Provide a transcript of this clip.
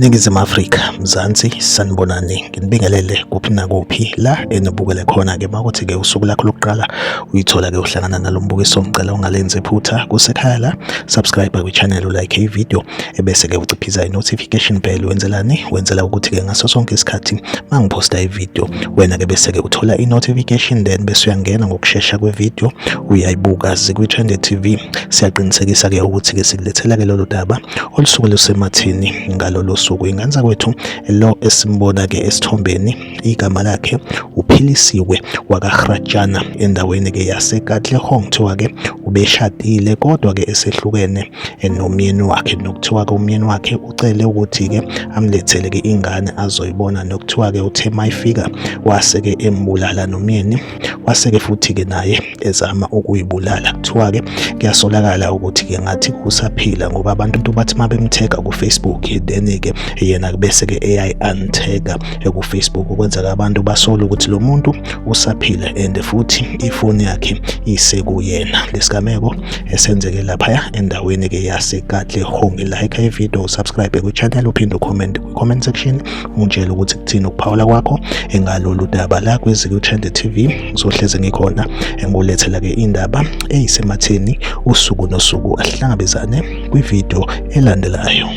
Ningizimu Afrika, Mzansi, sanibonani, nginibingelele kuphi nakuphi la enibukele khona-ke. Makuthi-ke usuku lakho lokuqala uyithola-ke uhlangana nalo mbukiso, ngicela ungalenzi iphutha kusekhaya la, subscribe kwi-channel, ulike i-video, ebese-ke uciphiza i-notification bell. Wenzelani? Wenzela ukuthi-ke ngaso sonke isikhathi mangiphosta i-video, wena-ke bese-ke uthola i-notification, then bese uyangena ngokushesha kwe-video uyayibuka. Zikwi-Trended TV, siyaqinisekisa-ke ukuthi-ke sikulethela-ke lolu daba olusuke lusemathini ngalolo suku. Ingane zakwethu, lo esimbona-ke esithombeni igama lakhe uPhilisiwe wakaHratshana endaweni-ke yaseKatlehong. Kuthiwa-ke ubeshadile kodwa-ke esehlukene nomyeni wakhe, nokuthiwa-ke umyeni wakhe ucele ukuthi-ke amlethele-ke ingane azoyibona, nokuthiwa-ke uthe mayifika wase-ke embulala nomyeni, wase-ke futhi-ke naye ezama ukuyibulala. Kuthiwa-ke kuyasolakala ukuthi-ke ngathi usaphila ngoba abantu bathi uma bemthega ku-Facebook, then-ke yena bese-ke eyayi-unthega ku-Facebook, ukwenzeka abantu basola ukuthi lo muntu usaphila and futhi ifoni yakhe isekuyena. Lesigameko esenzeke laphaya endaweni-ke yaseKatlehong. Like i-video, subscribe kwi-channel, uphinde ucomment kwi-comment section, ungitshele ukuthi kuthini ukuphawula kwakho ngalolu daba la kwiZiku Trend TV. Ngizohleze ngikhona engulethela-ke indaba eyisematheni usuku nosuku. Ahlangabezane kwividiyo elandelayo.